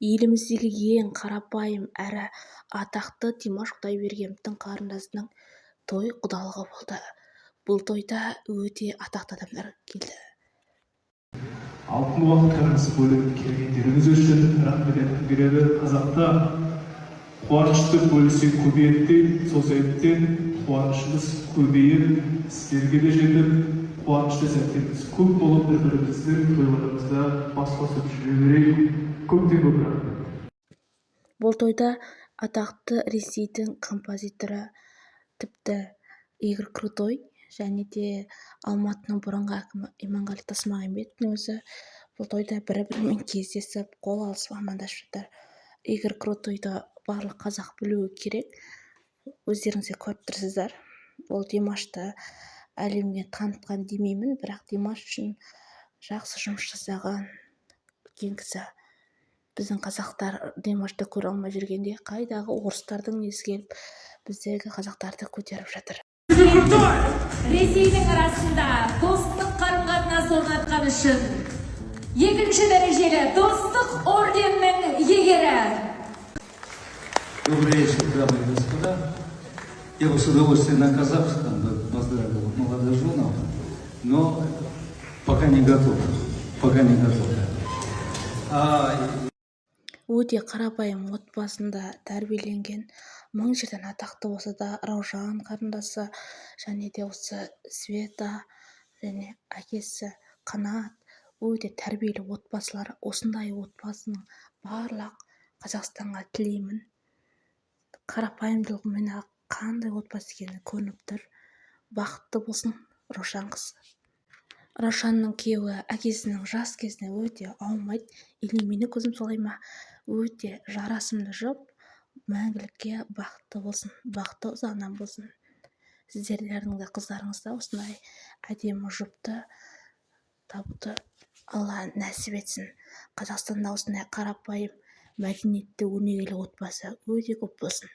Еліміздегі ең қарапайым әрі атақты Димаш Құдайбергеновтің қарындасының той құдалығы болды. Бұл тойда өте атақты адамдар келді. Алтын уақыттарыңызды бөліп келгендеріңіз үшін рахмет айтқым келеді. Қазақта «Қуанышты бөліссең, көбейеді» дейді. Сол себептен қуанышымыз көбейіп, сіздерге де жетіп, қуанышты сәттеріміз көп болып, бір біріміздің тойларымызда бас қосып жүре берейік. Көптен көп рахмет. Бұл тойда атақты Ресейдің композиторы, тіпті Игорь Крутой және де Алматының бұрынғы әкімі Иманғали Тасмағамбетовтің өзі бұл тойда бір-бірімен кездесіп, қол алысып, амандасып жатыр. Игорь Крутойды барлық қазақ білуі керек, өздеріңіз де көріп тұрсыздар. Ол Димашты әлемге танытқан демеймін, бірақ Димаш үшін жақсы жұмыс жасаған үлкен кісі. Біздің қазақтар Димашты көре алмай жүргенде, қайдағы орыстардың несі келіп, біздегі қазақтарды көтеріп жатыр. Ресейдің арасында достық қарым-қатынас орнатқан үшін екінші дәрежелі Достық орденінің иегері. Добрый вечер, дамы и господа. Я бы с удовольствием на казахском бы поздравил молодоженов, но пока не готов. Пока не готов. Өте қарапайым отбасында тәрбиеленген, мың жерден атақты болса да, Раушан қарындасы және де осы Света және әкесі Қанат өте тәрбиелі отбасылар. Осындай отбасының барлық Қазақстанға тілеймін. Қарапайымдылығымен ақ қандай отбасы екені көрініп тұр. Бақытты болсын Раушан қыз. Раушанның күйеуі әкесінің жас кезіне өте аумайды или менің көзім солай ма? Өте жарасымды жұп, мәңгілікке бақытты болсын, бақыты ұзағынан болсын. Сіздердің де қыздарыңыз да осындай әдемі жұпты табуды Алла нәсіп етсін. Қазақстанда осындай қарапайым, мәдениетті, өнегелі отбасы өте көп болсын.